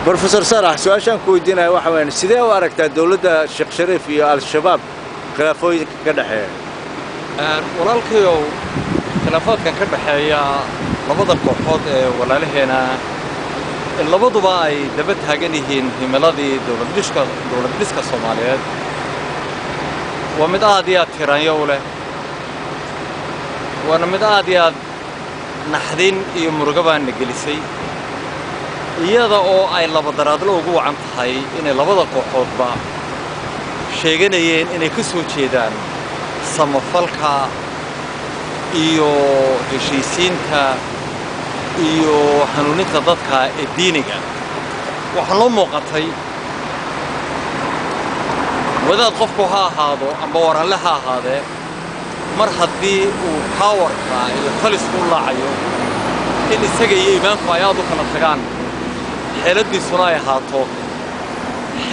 Professor Saalax, su-aashaan ku weydiinaya waxa weeyaan, sidee u aragtaa dowladda Sheekh Shariif iyo Al-Shabaab khilaafooyinka ka dhexeeya? Walaalkayow, khilaafaadkan ka dhexeeya labada kooxood ee walaalaheena, labaduba ay daba taagan yihiin himiladii dowlad dhiska Soomaaliyeed, waa mid aad iyo aad tiraanyo u leh, waana mid aad iyo aad naxdin iyo murugo baana gelisay, iyada oo ay labadaraadlo ugu wacan tahay inay labada kooxoodba sheeganayeen inay ka soo jeedaan samafalka iyo heshiisiinta iyo hanuuninta dadka ee diiniga. Waxaa noo muuqatay, wadaad qofku ha ahaado amba waranle ha ahaadee, mar haddii uu power-ka iyo talisku u laacayo in isaga iyo iimaanku ay aad u kala tagaan, xeeladdiisuna ay ahaato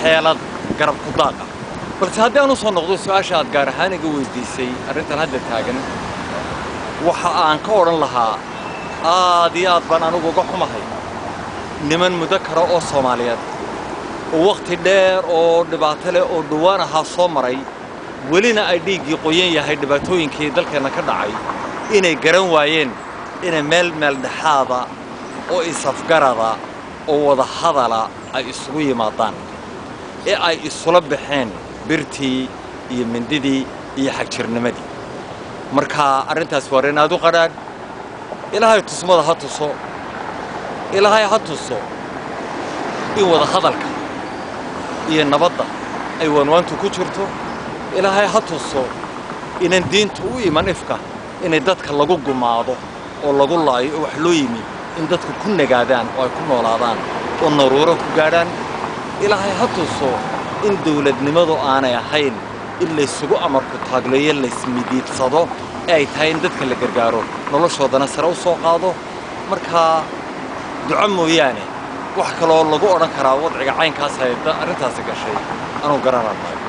xeelad garab ku daaqa. Balse haddii aan u soo noqdo su-aasha aad gaar ahaan iga weydiisay, arrintan hadda taagan waxa aan ka odhan lahaa, aad iyo aad baan anigu uga xumahay niman muddo kale oo Soomaaliyeed oo wakhti dheer oo dhibaato leh oo dhowaan ahaa soo maray, welina ay dhiiggii qoyan yahay dhibaatooyinkii dalkeenna ka dhacay, inay garan waayeen inay meel meeldhexaada oo isafgarada oo wada hadala ay isugu yimaadaan, ee ay isula baxeen birtii iyo mindidii iyo xagjirnimadii. Marka arrintaas waa arrin aad u qadhaadh. Ilaahay tusmada ha tuso, Ilaahay ha tuso in wada hadalka iyo nabadda ay waanwaantu ku jirto. Ilaahay ha tuso inan diintu u iman ifka inay dadka lagu gumaado oo lagu laayo, oo wax loo yimi in dadku ku nagaadaan oo ay ku noolaadaan oo naruuro ku gaadhaan. Ilaahay ha tuso in dawladnimadu aanay ahayn in laysugu amarku taagleeyo, laysmidiidsado, ee ay tahay in dadka la gargaaro, noloshoodana sare u soo qaado. Markaa duco mooyaane wax kaloo lagu odhan karaa wadciga caynkaas ay arrintaasi gashay anuu garanan maayo.